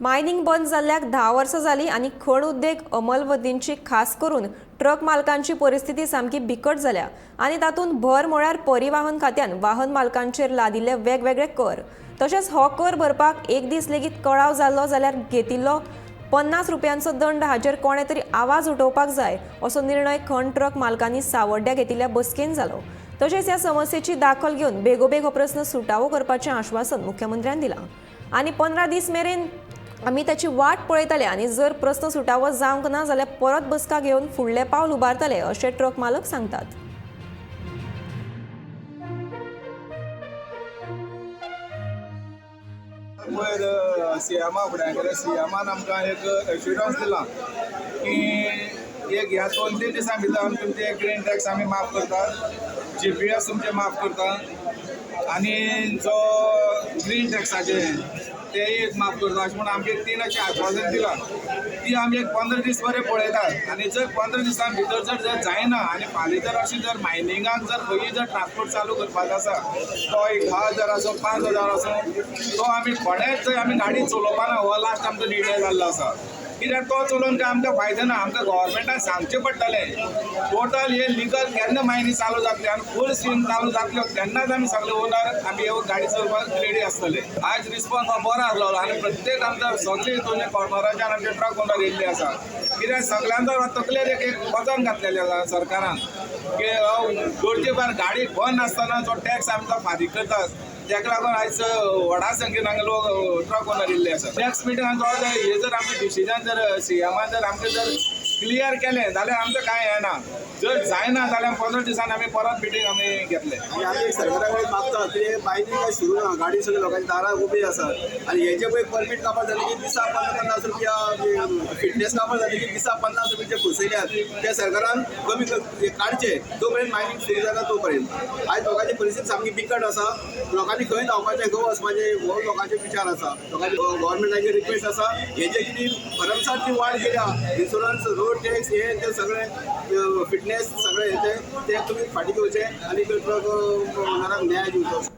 Mining बंद जाल्ल्याक 10 वर्सां जालीं आनी खण उद्देग अंमलबदलींची खास करून ट्रक मालकांची परिस्थिती सामकी बिकट जाल्या आनी तातूंत भर म्हळ्यार परिवाहन खात्यान वाहन मालकांचेर लादिल्ले वेगवेगळे कर, तशेंच हो कर भरपाक एक दीस लेगीत कळाव जाल्लो जाल्यार घेतिल्लो 50 रुपयांचो दंड हाचेर कोणें तरी आवाज उठोवपाक जाय असो निर्णय खण ट्रक मालकांनी सावड्ड्या घेतिल्ल्या बसकेन जालो. तशेंच ह्या समस्येची दाखल घेवन बेगोबेग हो प्रस्न सुटावो करपाचें आश्वासन मुख्यमंत्र्यान दिलां आनी 15 दीस मेरेन आमी ताची वाट पळयतले आनी जर प्रस्न सुटावो जावंक ना जाल्यार परत बसका घेवन फुडलें पावल उबारतले अशें ट्रक मालक सांगतात. वयर सीएमा फुड्यान गेले, सीएमान आमकां एक एश्युरन्स दिला की एक ह्या 2-3 दिसां भितर आमी तुमचे ग्रीन टॅक्स आमी माफ करतात, GPS तुमचे माफ करता आनी जो ग्रीन टॅक्साचे तेय एक माफ करता अशें म्हणून आमकां 3 अशें आश्वासन दिलां. ती आमी एक 15 दीस बरें पळयतात आनी जर 15 दिसां भितर जर जर जायना आनी फाल्यां जर अशें जर मायनिंगाक जर खंयी जर ट्रान्सपोर्ट चालू करपाचो आसा तो 1000 आसूं 5000 आसूं तो आमी कोणेच जर आमी गाडी चलोवपाना हो लास्ट आमचो निर्णय जाल्लो आसा. कित्याक तो चलोवन काय आमकां फायदो ना, आमकां गव्हर्मेंटान सांगचें पडटलें टोटल हे लिगल केन्ना मायनी चालू जातली आनी फूल स्विंग चालू जातल्यो तेन्नाच आमी सगळे ओनर आमी ह्यो गाडी चलोवपाक रेडी आसतले. आयज रिस्पॉन्स हो बरो आसलो आनी प्रत्येक आमच्या सगळे हितून कॉर्नराच्यान आमचे ट्रक ओनर येयल्ले आसा. कित्याक सगळ्यांचो तकलेर एक वजन घातलेलें आसा सरकारान की गरजे भायर गाडी बंद आसतना जो टॅक्स आमकां फारीक करतात ताका लागून आयज व्हडा संख्येन हांगा लोक ट्रक ओनर येयल्ले आसा. नेक्स्ट मिटिंगान हे जर आमचें डिसिजन जर सीएमान जर आमकां जर क्लियर केलें जाल्यार आमकां कांय हें ना, जर जायना जाल्यार 15 दिसांनी आमी परत मिटींग आमी घेतले. आनी आमी सरकारा कडेन मागता की मायनींग काय सुरू ना, गाडी सगळी लोकांची दारां उबी आसात आनी हेजे पळय परमीट कापार जालें की दिसा 50 रुपया, फिटनेस कापार जाली की दिसा 50 रुपया जे फसयल्यात ते सरकारान कमी काडचे तो पर्यंत मायनींग सुरू जाता तो पर्यंत. आयज लोकांची परिस्थिती सामकी बिकट आसा, लोकांनी खंय धांवपाचें खंय वचपाचें हो लोकांचे विचार आसा. लोकांची गव्हर्मेंटाची रिक्वेस्ट आसा हेजे कितें भरमसाठ जी वाड केल्या इन्शुरन्स रोड टॅक्स हे ते सगळे फिटनेस सगळे हे ते तुमी फाटीं घेवचे आनी ट्रक ओनरांक न्याय दिवचो.